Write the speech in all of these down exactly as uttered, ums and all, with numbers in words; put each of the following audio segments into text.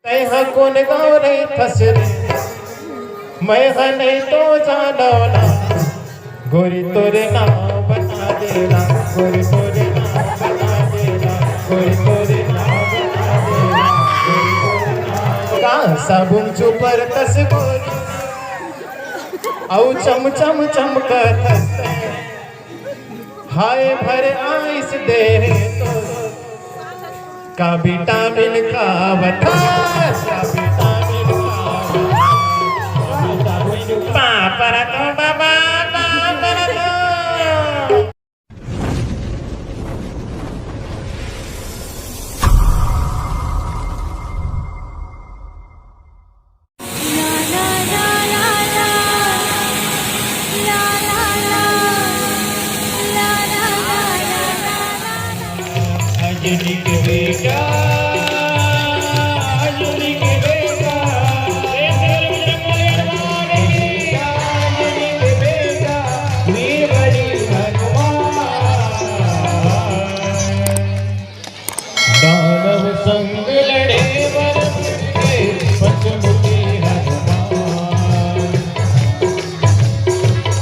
तैं ह कोन गाँव रहिथस रे? मैं ह नहीं तो जानव ना। गोरी तोरे नाव बता देना, गोरी तोरे नाव बता देना, गोरी तोरे नाव बता देना, गोरी तोरे नाव बता देना। का साबुन चुपर तस गोरी, अउ चम चम चमकथस तैं। हाय भर आइस देहे तो, का विटामिन खावत हस, का विटामिन खावत हस। बाप रे तो बाबा, बाप रे तो। अंजनी के बेटा, अंजनी के बेटा, अंजनी के बेटा, वीर बली हनुमान। दानव संग लड़े बर भिड़ गए पंचमुखी हनुमान।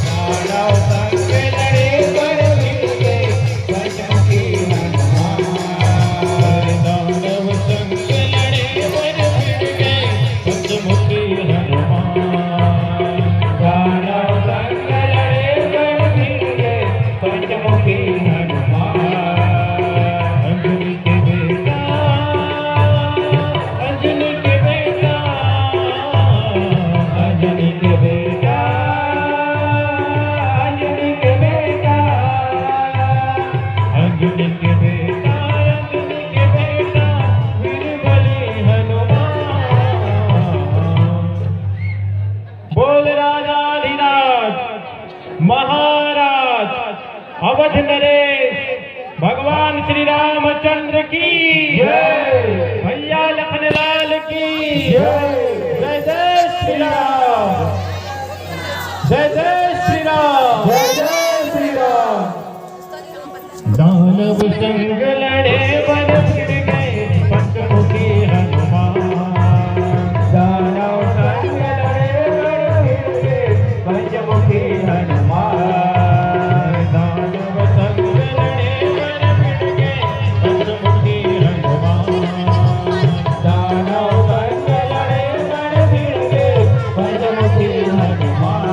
दानव संग लड़े बर भिड़ गए पंचमुखी हनुमान। दानव संग लड़े बर भिड़ गए पंचमुखी हनुमान। दानव संग लड़े बर भिड़ गए पंचमुखी हनुमान। अंजनी के बेटा, अंजनी के बेटा, अंजनी के बेटा, अंजनी के बेटा, अंजनी के बेटा, अंजनी के बेटा, वीर बली हनुमान। बोल राजाधिराज महाराज अवध नरेश भगवान श्री रामचंद्र की जय। भैया लखनलाल की जय। जय जय श्री राम। जय जय श्री राम। जय जय श्री राम। दानव संग लड़े बर भिड़ गए पंचमुखी हनुमान। दानव संग लड़े बर भिड़ गए पंचमुखी हनुमान। दानव संग लड़े बर भिड़ गए पंचमुखी हनुमान। दानव संग लड़े बर भिड़ गए पंचमुखी हनुमान।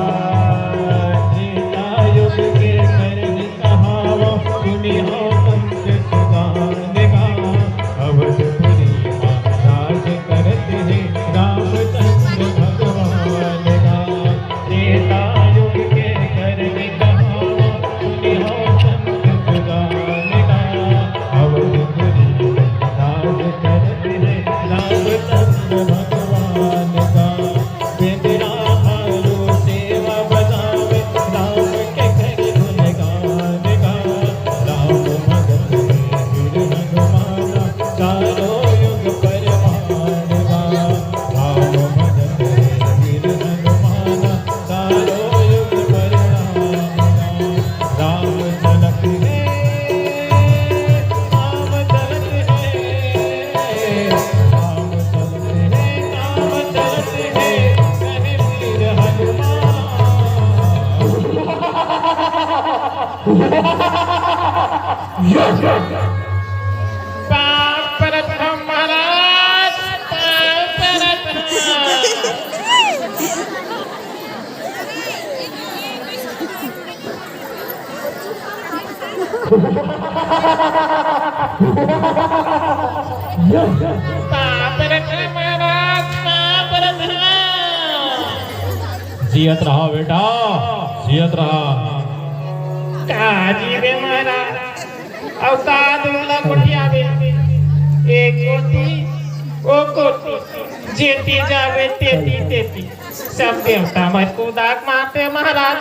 त्रेता युग के कर कहावा सुनी हो संत सुजान का। अवधपुरी महाराज करत हे रामचंद्र भगवान का। त्रेता युग के कर कहावा सुनी हो संत सुजान का। अवधपुरी महाराज करत हे रामचंद्र भगवान का। बेंदरा भालू सेवा बजावे, राम के कर गुणगान गा। राम भगत हे वीर हनुमाना, चारों युग परवान गा। राम भगत हे वीर हनुमाना, चारों युग परवान गा। राम चलत हे, राम चलत हे, राम चलत हे, राम चलत हे, कहे वीर हनुमान। पाँव परत हँव महाराज, पाँव परत हँव। पाँव परत हँव महाराज, पाँव परत हँव। जियत रहा बेटा, जियत रहा। का जी रे महाराज, अउ का दुल्ला गोठियाबे, एक कोती, ओ कोती, जेती जाबे, तेती, तेती। सब देवता मन कुदाक मारथे महाराज,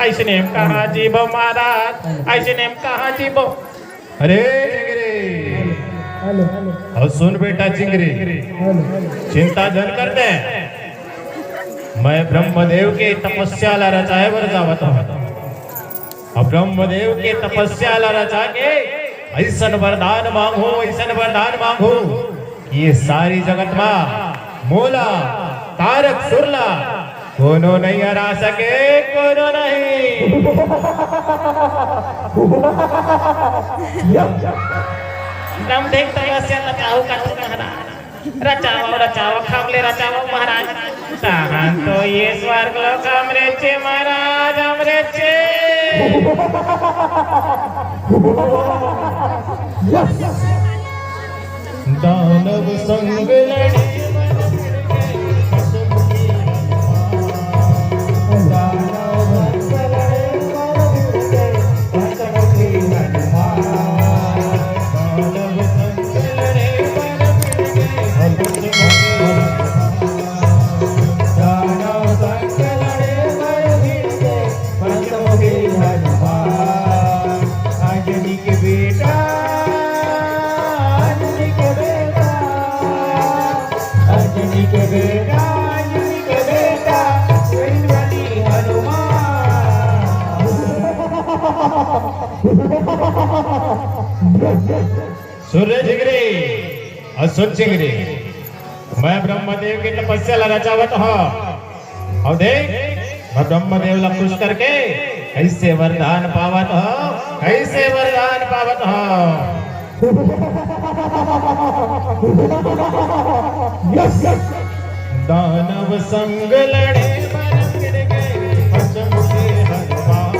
अइसने म कहाँ जीबो महाराज, अइसने म कहाँ जीबो। अरे चिंगरी, अउ सुन बेटा चिंगरी, चिंता झन कर दे, मैं ब्रह्मदेव के तपस्या ला रचाए बर जावत हँव। अब ब्रह्मदेव के तपस्या ला रचा के अइसन वरदान मांगहूँ, अइसन वरदान मांगहूँ ये सारी जगत मा मोला, तारकसुर ला, कोनो नहीं हरा सके, कोनो नहीं। दम देख तपस्या, रचाओ का तू महाराज, रचाओ, रचाओ, खामले रचाओ महाराज। तहन तो ये स्वर्ग लोक हमरे चे महाराज, हमरे चे। दानव संग लड़े सुन रे झिंगरी, अउ सुन झिंगरी, मैं ब्रह्मदेव के तपस्या ला रचावत हँव। अउ देख, मैं ब्रह्मदेव ला खुश करके कइसे वरदान पावत हँव, कइसे वरदान पावत हँव। दानव संग लड़े बर भिड़ गए पंचमुखी हनुमान।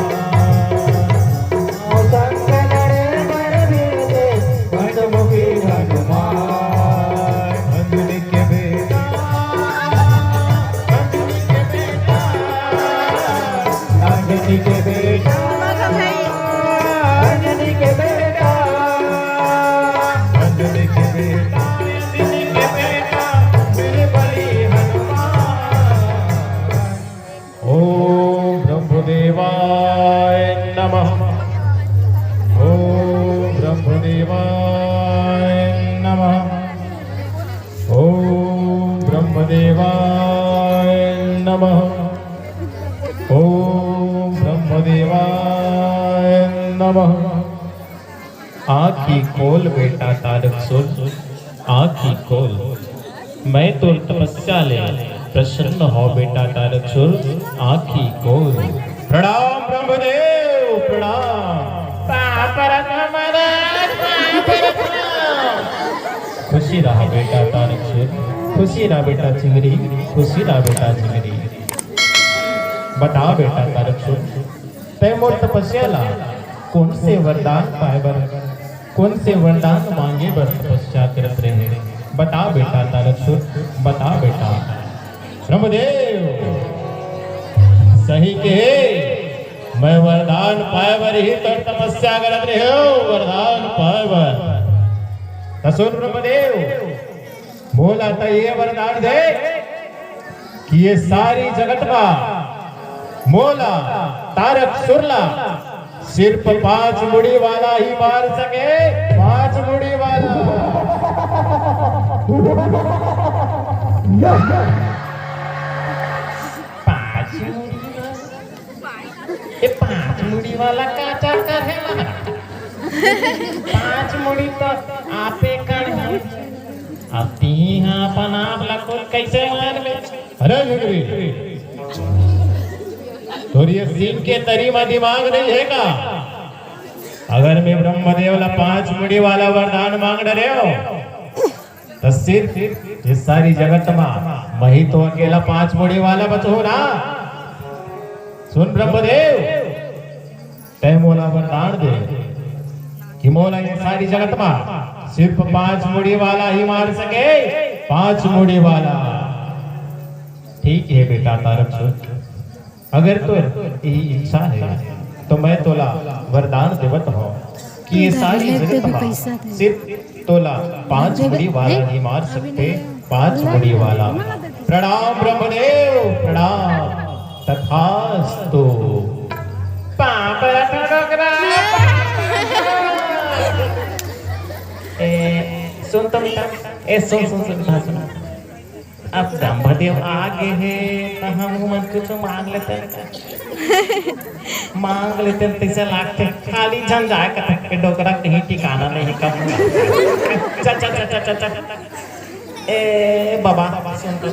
दानव संग लड़े बर भिड़ गए पंचमुखी हनुमान। अंजनी के बेटा, अंजनी के बेटा, अंजनी के बेटा, अंजनी के बेटा, अंजनी के बेटा, अंजनी के बेटा, मेरे बलि हनुमान। ओम ब्रह्मदेवाय नमः। ओम ब्रह्मदेवाय नमः। ओम ब्रह्मदेवाय नमः। ओम ब्रह्मदेवाय नमः। आँखी खोल बेटा तारकसुर, आँखी खोल। मैं तोर तपस्या ले प्रसन्न हँव बेटा तारकसुर, आँखी खोल। प्रणाम ब्रह्मदेव, प्रणाम। पाँव परत हँव महाराज, पाँव परत हँव। खुशी रहा बेटा तारकसुर, खुशी रहा बेटा झिंगरी, खुशी रहा बेटा झिंगरी। बता बेटा तारकसुर, तैं मोर तपस्या ला कोन से वरदान पाए बर, कोन से वरदान मांगे बर तपस्या करत रहे? बता बेटा तारकसुर, बता बेटा। ब्रह्मदेव, सही कहे, मैं वरदान पाए बर ही तोर तपस्या करत रहे हँव, वरदान पाए बर। त सुन ब्रह्मदेव, मोला त ये वरदान दे कि ये सारी जगत मा मोला तारकसुर ला सिर्फ पांच मुड़ी वाला ही मार सके, पांच मुड़ी वाला। पांच मुड़ी वाला? ये पांच मुड़ी वाला का चक्कर हे महाराज? पांच मुड़ी तो आपे कन हे। अब तिही ह अपन आप ला खुद कइसे मारबे? अरे झिंगरी, तोर ये सींग के तरी म दिमाग नइ हे का? अगर मैं ब्रह्मदेव ला पांच मुड़ी वाला वरदान मांग डरेंव, त सिर्फ ये सारी जगत मा मही तो अकेला पांच मुड़ी वाला बचहूं ना। सुन ब्रह्मदेव, तैं मोला वरदान दे कि मोला ये सारी जगत मा सिर्फ पांच मुड़ी वाला ही मार सके, पांच मुड़ी वाला। ठीक हे बेटा तारकसुर, अगर तोर यही इच्छा हे, तो मैं तोला वरदान देवत हंव कि ये सारी जगत मा सिर्फ तोला पांच मुड़ी वाला ही मार सकथे, पांच मुड़ी वाला। प्रणाम ब्रह्मदेव, प्रणाम। तथास्तु। पांव परत हंव डोकरा। ए, सुन तो बेटा, ए, सुन, सुन, सुन, सुन, सुन। अब ब्रह्मदेव आ गे हे, त हमू मन कुछु मांग लेतेन। मांग लेतेन, तइसे लागथे, खाली झन जाय कथे, ए डोकरा कहीं ठिकाना नहीं कब। चल, चल, चल। ए बाबा, सुन तो।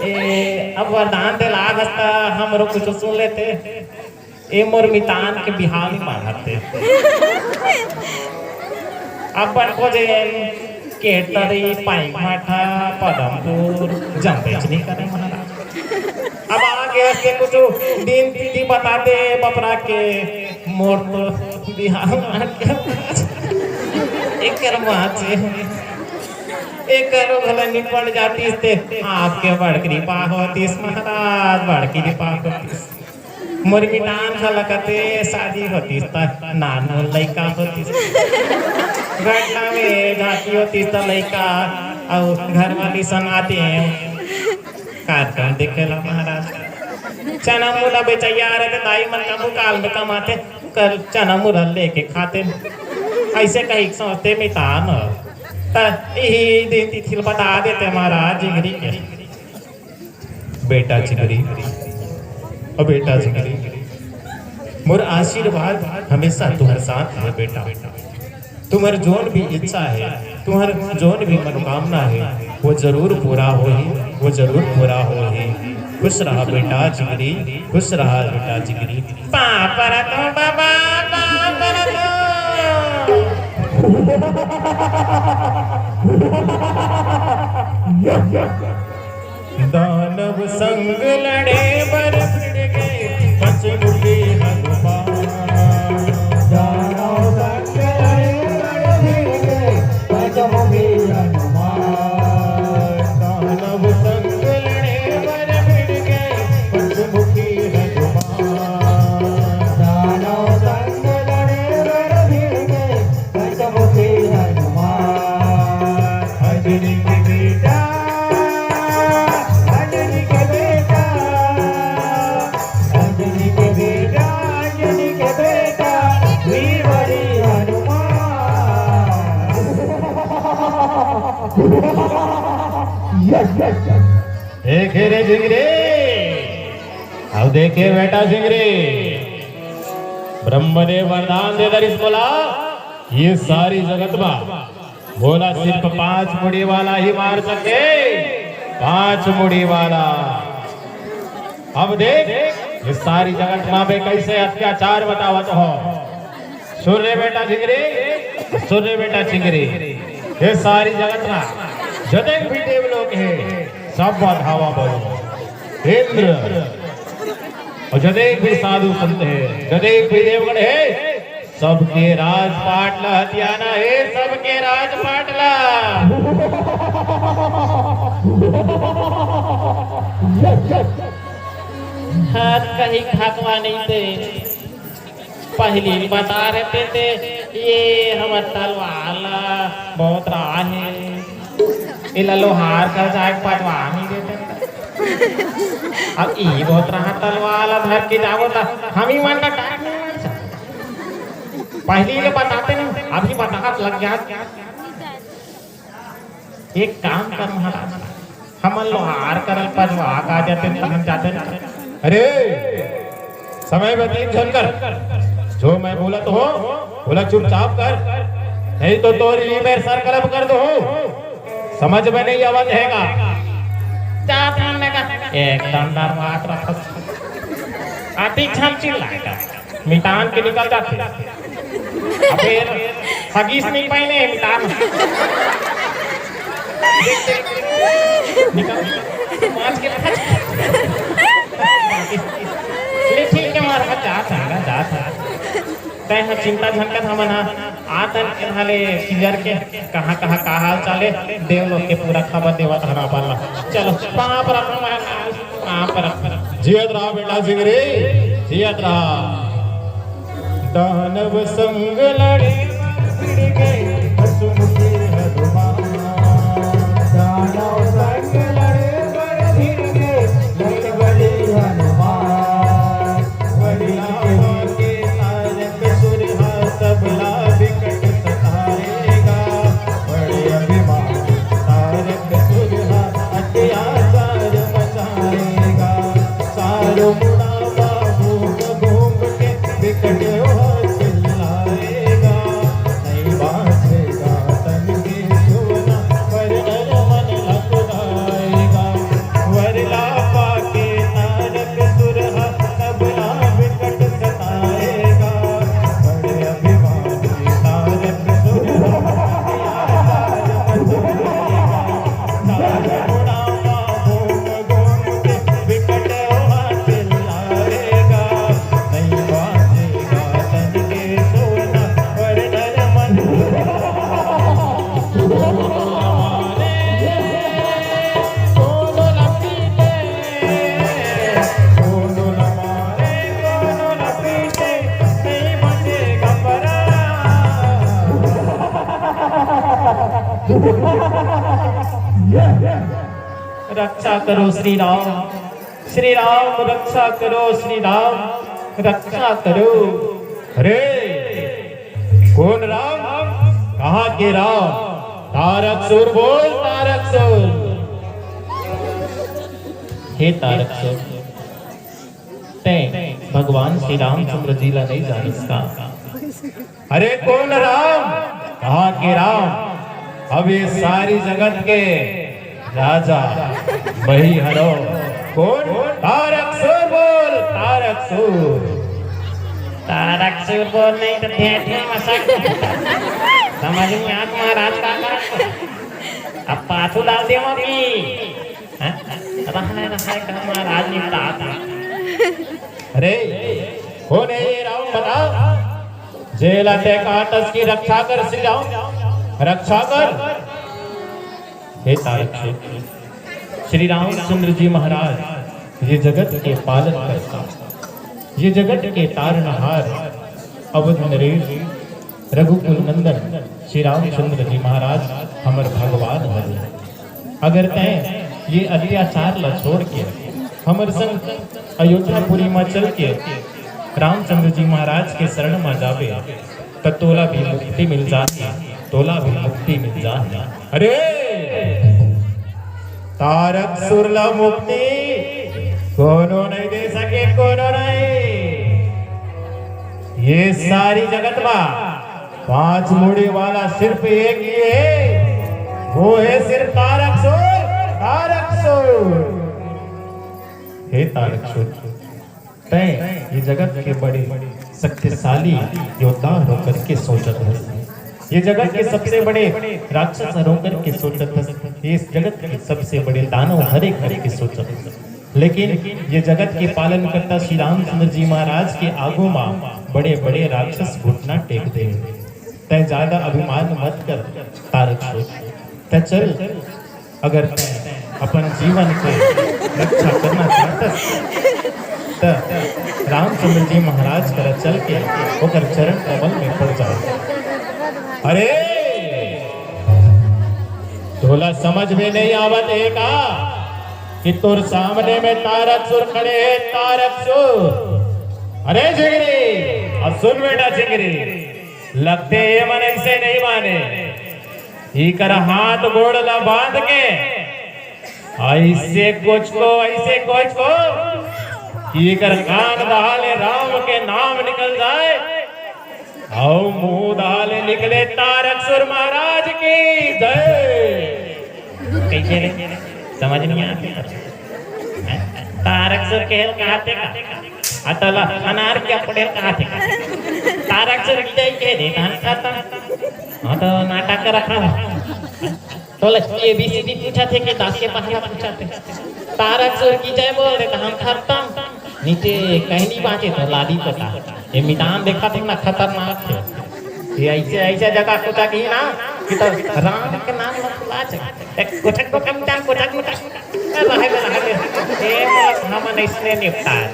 ए, अब वरदान दे लागस त हमरो कुछ सुन लेते। ए मोर मितान के बिहाव ही माढ़त हे। अपन को जेन केतरी, पाईभाठा, पदमपुर, जानबेच नहीं करे महाराज। अब आगे से कुछ दिन तिथि बता दे बपरा के, मोर तो बिहाव माढ़ के। एकर बात हे। एकरो घला निपट जातिस ते आपके बड़ कृपा होतिस महाराज, बड़ कृपा होतिस। मोर मितान घला कते शादी होतिस त नान मोर लइका होतिस। घटना में जाति होतिस त लइका अउ घरवाली संग आते कार्यक्रम देखे ला महाराज। चना मुला बेचैया रहिथे, दाई मन कभू काल में कमाथे, कल चना मुला लेके खाते। अइसे कहिके सोचते मितान। त इही दिन तिथि ल बता देते महाराज जिगरी के। बेटा जिगरी, ओ बेटा जिगरी, मोर आशीर्वाद हमेशा तुम्हर साथ हे बेटा। तुम्हर जोन भी इच्छा हे, तुम्हर जोन भी मनोकामना हे, वो जरूर पूरा होही, वो जरूर पूरा होही। खुश रहा बेटा जिगरी, खुश रहा बेटा जिगरी। पाँव परत हों बाबा, पाँव परत हों। दानव संग लड़े बर भिड़ गे पंचमुखी हनुमान। दानव संग लड़े बर भिड़ गे पंचमुखी हनुमान। दानव संग लड़े बर भिड़ गे पंचमुखी हनुमान। दानव संग लड़े बर भिड़ गे पंचमुखी हनुमान। अंजनी के बेटा, अंजनी के बेटा, अंजनी के बेटा, अंजनी के बेटा, वीर बली हनुमान। Yes, yes, yes. देखे रे जिगरी, अउ देखे बेटा जिगरी, ब्रह्मदेव वरदान दे दरिस मोला, ये सारी जगत मा मोला सिर्फ पांच मुड़ी वाला ही मार सके, पांच मुड़ी वाला। अब देख, ये सारी जगत मा मैं कइसे अत्याचार बतावत हों। सुन रे बेटा जिगरी, सुन रे बेटा जिगरी, ये सारी जगत मा जतेक भी देवलोक हे, सब मा धावा बोलो। इंद्र, अउ जतेक भी साधु संत हे, जतेक भी देवगण हे, सबके राजपाट ला हथियाना हे, सबके राजपाट ला। हद कही भगवान ते पहली बता रहे थे, ये हमर तलवार ला बहुत राह हे। एला लोहार कर जाए के पजवा नहीं देते। अब ई बहुत रहा तलवार ला धर के जावो त हम ही मन का टाइम नहीं मार सकते। पहली ले बताते नहीं, अभी बताहत लग जात। एक काम कर महाराज, हमन लोहार करल पजवा का जाते तहन जाते ना। अरे समय व्यतीत झन कर, जो मैं बोलत हों बोला चुपचाप कर, नहीं तो तोर लीवर सर कलब कर दूं। समझ में नहीं आवत हे का? जात हमने का एकदम डरवात रखत। अति झन चिल्लाए का। मितान के निकल जाथे। अबे हगीस नहीं पहने हे मितान। निकल। मांज के खा। ले ठीक हे, मार मत, जात हे ना, जात हे। तैं ह चिंता झन कर, हमन ह आत हन एम्हा ले किंजर के, कहाँ कहाँ का हाल चाल हे, देवलोक के पूरा खबर देवत हन अपन ला। चलो, पाँव परत हन महाराज, पाँव परत हन। जियत रहा बेटा जिगरी, जियत रहा। दानव संग लड़े भिड़ गे हसमुख हनुमान। दानव संग लड़े बर भिड़ गे लंक बली हनुमान। वही लावा के तारक सुरहा सबला विकट सताएगा। बड़े अभिमान तारक सुरहा अत्याचार मचाएगा। चारों मुड़ा बाबू को घूम के विकट वह चिल्लाएगा। नहीं बांचेगा तन के सोना, पर रक्षा करो श्री राम, श्री राम रक्षा करो, श्री राम रक्षा करो। अरे कौन राम, कहाँ के राम? तारकसुर बोल, तारकसुर। हे तारकसुर, तैं भगवान श्री रामचंद्र जी ला नहीं जानिस का? अरे कौन राम, कहाँ के राम? अब ये सारी जगत के राजा वही हरो। कौन? तारकसुर बोल, तारकसुर। तारकसुर बोल नहीं तो ठेठ में मसक। समझ में आत महाराज का का? अब पाछू डाल दे मत की। हैं? रहने रहने का महाराज निपटा था। अरे कौन है ये राम, बता। जेला तैं काटस की रक्षा कर श्री राम, रक्षा कर। हे तारकसुर, श्री रामचंद्र जी महाराज ये जगत के पालन करता, ये जगत के तारनहार अवध नरेश रघुकुल नंदन श्री रामचंद्र जी महाराज हमर भगवान हरे। अगर तैं ये अत्याचार ला छोड़ के हमर संग अयोध्यापुरी मा चल के रामचंद्र जी महाराज के शरण मा जाबे, त तोला भी मुक्ति मिल जाही, तोला भी मुक्ति मिल जाही। अरे तारकसुर ला मुक्ति कोनो नहीं दे सके, कोनो नहीं। ये सारी जगत मा पांच मुड़ी वाला सिर्फ एक ही है, वो है सिर्फ तारकसुर, तारकसुर। हे तारकसुर, तैं ये जगत के बड़े शक्तिशाली योद्धा होकर के सोचत हस, ये जगत के सबसे बड़े राक्षस होकर के सोचत हस, ये जगत के सबसे बड़े दानव हरे करके सोचत हस। लेकिन ये जगत के पालन करता श्री रामचंद्र जी महाराज के आगू मा बड़े बड़े राक्षस घुटना टेक दे। तैं ज्यादा अभिमान मत कर तारकसुर। तैं चल, अगर तैं अपन जीवन के रक्षा करना चाहतस, त रामचंद्र जी महाराज करा चल के ओकर चरण कमल में पड़ जाओ। अरे, तोला समझ में नहीं आवत हे का कि तोर सामने में तारकसुर खड़े हे, तारकसुर। अरे झिंगरी, अब सुन बेटा झिंगरी, लगथे ये मन ऐसे नहीं माने। इकर हाथ गोड़ ला बांध के ऐसे कुछ को, ऐसे कुछ को कि इकर कान दहा ले राम के नाम निकल जाए, अउ मुंह दहा ले निकले तारकसुर महाराज की जय। कैसे रे? समझ नहीं आते। तारकसुर के हेल कहाते का? अतला अनार के अपडेल कहाते का? तारकसुर की जय के दे धान खाता। हाँ, तो नाटक कर रखा है। तोला एबीसीडी पूछत हे कि दस के पहला पूछत हे? तारकसुर की जय बोल दे त हम खत्म। नीचे कहनी बांचे तो लादी पता। ये मितान देखा तुम ना, खतरनाक हे। ये ऐसे, ऐसे जगह कुचक ही ना कि तो राम के नाम ला फुला चे। एक कुचक कुचक मितान, कुचक मितान। ए, रहे दे, रहे दे। ये मतलब हम इसने निपटा है।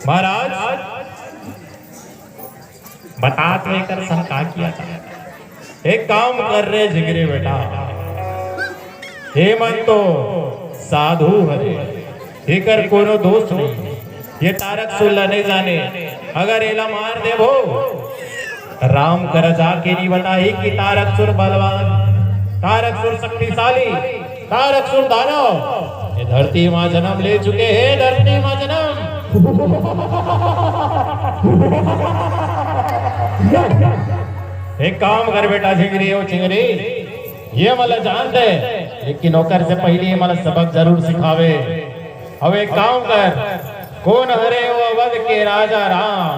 महाराज, बता तो एकर संग का किया था। एक काम कर रे झिंगरी बेटा, हे मन तो साधु हरे, एकर कोनो दोष नहीं। ये तारकसुर ला नहीं जाने, अगर एला मार देबो, राम कर जाके नहीं बताही कि तारकसुर बलवान, तारकसुर शक्तिशाली, तारकसुर दानव ये धरती मा जन्म ले चुके हे, धरती मा जन्म। एक काम कर बेटा झिंगरी, ओ झिंगरी, ये मला जान दे, लेकिन ओकर से पहले ये मला सबक जरूर सिखावे। अब एक काम कर, कौन हरे वो अवध के राजा राम?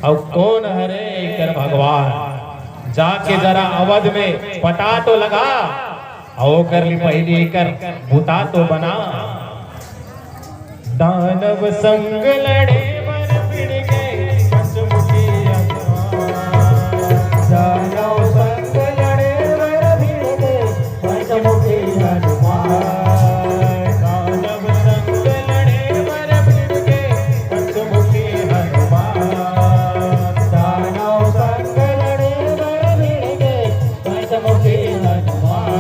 अउ कौन हरे एकर भगवान? जाके जरा अवध में पता तो लगा, अउ ओकर ले पहिली एकर बुता तो बना। दानव संग लड़े बर भिड़ गे पंचमुखी हनुमान। दानव संग लड़े बर भिड़ गे पंचमुखी हनुमान। दानव संग लड़े बर भिड़ गे पंचमुखी हनुमान। दानव संग लड़े बर भिड़ गे पंचमुखी हनुमान।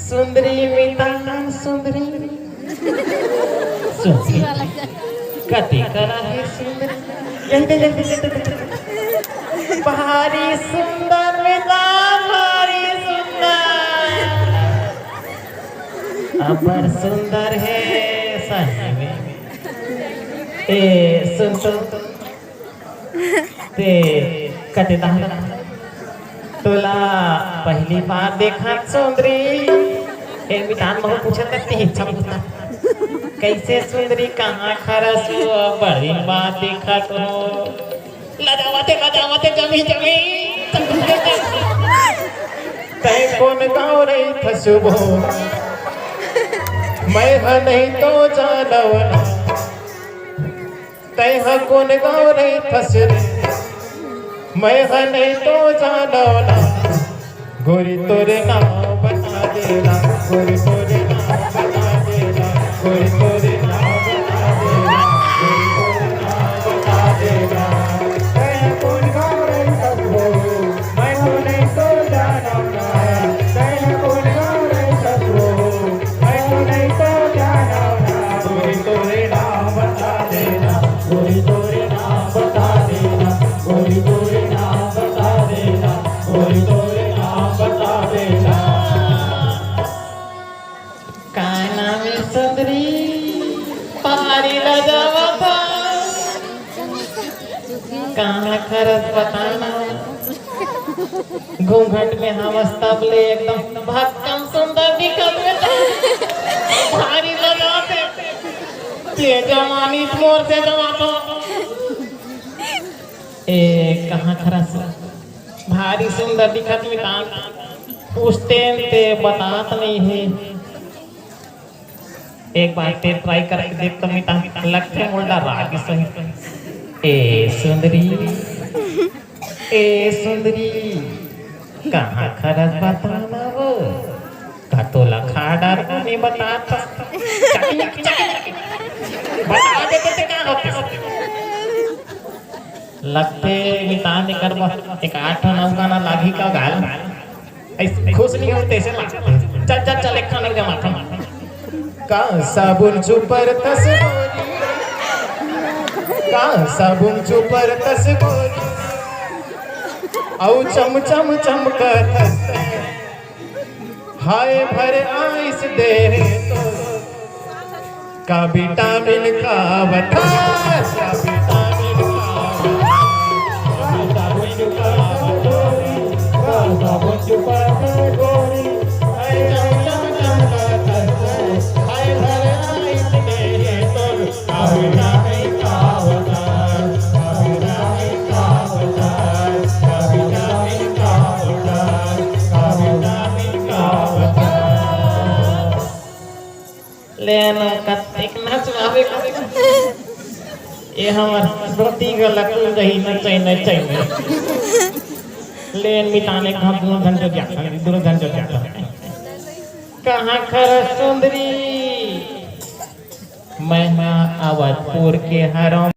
सुंदरी मितान सुंदरी। सुंदरी। कति करा हे सुंदरी। भारी सुंदर मितान, भारी सुंदर। अब्बड़ सुंदर हे सही में। ए, सुन तो। ते कते दाहला तोला पहली बार देखत सुंदरी। ए मितान महू पूछत ते इच्छा पूछता। कैसे सुंदरी, कहाँ खरस हो? बड़ी बार देखत हो। लजावते, लजावते, जमी, जमी। तै कोन गाँव रही थसुबो? मैं ह नहीं तो जानव ना। तैं ह कोन गाँव रहिथस रे, मैं ह नहीं तो जानव ना। गोरी तोरे नाम बता देना, गोरी तोरे नाम बता देना, गोरी तोरे नाम बता देना, गोरी तोरे नाम बता देना। तैं ह कोन गाँव रहिथस रे, मैं ह नहीं तो जानव ना। तैं ह कोन गाँव रहिथस रे, मैं ह नहीं तो जानव ना। गोरी तोरे नाम बता देना, गोरी तोरे नाम बता देना, गोरी तोरे नाम बता देना, गोरी तोरे नाम बता देना। का नाम हे सुंदरी? पारी लजावत हे। कहाँ खरस बता ना। घूंघट में हवस तब ले एकदम भक्कम सुंदर दिखत हे। भारी लजावत हे। ते जमानी मोर से जमा तो। ए, कहाँ खरस? भारी सुंदर दिखत मितान। पूछतेन ते बतात नहीं हे। एक बार ते try करके देख तो मितान, लगथे मोला रागी सही। ए सुंदरी, ए सुंदरी, कहाँ खरस बता ना वो? का तोला खा डार कोनी बतात? चटनी, चटनी। बता देते ते का होते? लगथे मितान एकर बर एक आठ ठन अउ गाना लागही का गाल। ऐसे खुश नहीं होते, ऐसे लागथे। चल, चल, चल, एक ठन अउ जमाथन। का साबुन चुपर तस गोरी, का साबुन चुपर तस गोरी, अउ चम चम चमकत हस। हाय भर आइस देहे तो का विटामिन खावत हस, का विटामिन खावत हस, का विटामिन खावत हस, का साबुन चुपर गोरी, हाय चम चम चमकत हस, हाय भर आइस देहे तो का विटामिन खावत हस, का विटामिन खावत हस, का विटामिन खावत हस, का विटामिन खावत हस। ले न कतेक नचवावे कतेक। ये हमर धोती गला कुल रही नचै नचै में। ले मितान एक घात दुनो झन जो जाता, दुनो झन जो जाता। कहाँ खरस सुंदरी? मैं ह अवधपुर के हरौं।